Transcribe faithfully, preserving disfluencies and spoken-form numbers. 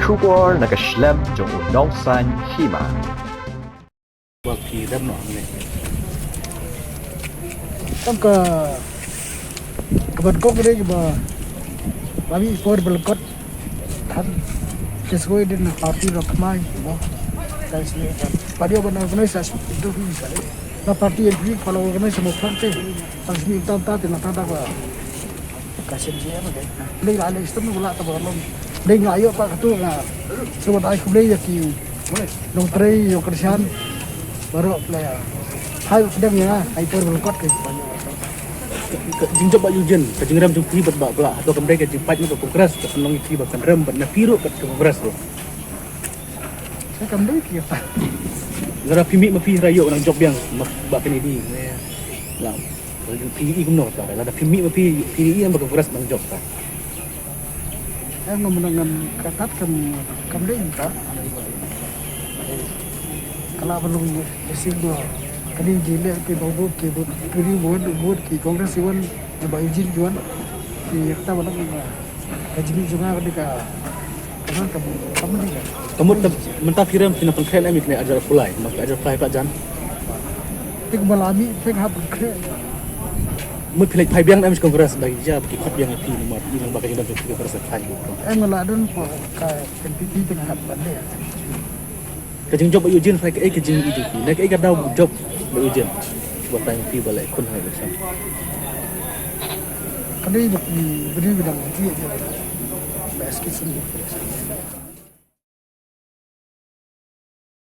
Khubor na ka shlem jong u nongsaiñ hima. Ba phi dang noh hangne. Tang ka, ka ban kong re ba, ba mi por ba lengkot. Kan, ke soi din na party ro kmai, mo. Kan sini kan. Party ban organize as itu hi kali. Na party yang pergi kalau organize semua party. Kan sini tam tam na tam tam ba. Ka sien sien ba dei. Dei la lei stem la ta ba long. Dei nga ïoh pat katu nga. Sngewbha ai khublei ïa ki nongtrei ïa u Khristan. Baroh phi la ïa. Hai dang ïa ai por ba lengkot ki. Ka jingjop Bah Eugene, ka jingrem jong phi bad Bah Pla, hato kam dei ka jingpait na ka Congress, ka pynlong ïa phi ba kan rem bad na phi ruh bad ka Congress ruh. Sa kam dei ki kata. Lada phi mih ma phi hynrei ïoh nang jop biang ma Bah Kennedy. Lam. Phi i kumno ta, lada phi mih ma phi, phi i em ba ka Congress nang jop ta. Em, no, mynta ngam katat kam, kam dei ka. Ka la ba long sing do. Ka dei ji le ki ba vote, ki vote, ki vote, vote, ki Congress i wan, ba i jin ki wan. Ki kata ba long, ka jingmih jong nga ka dei ka, ka, ka, ka, ka mut mynta phi rem phi nang pynkhreh ne em ïa kine arhajar pulai, ma ki arhajar pulai pat jan. Tik ba la mih, tik hap pynkhreh. Mut phi leit phai biang ne em sha Congress ba ïa ba ki khot biang ïa phi namar i nang ba ka jingdon jong phi Congress ka phai. Em nga la don ko ka N P P te nga hap ban leh. Ka jingjop Bah Eugene phi kaei ka jingmih jong phi? Ne kaei ka daw jop Bah Eugene? Ba tang phi ba leh khun ha election. Ka dei ba ki, ba dei ba dang ki, ba S K Sundar.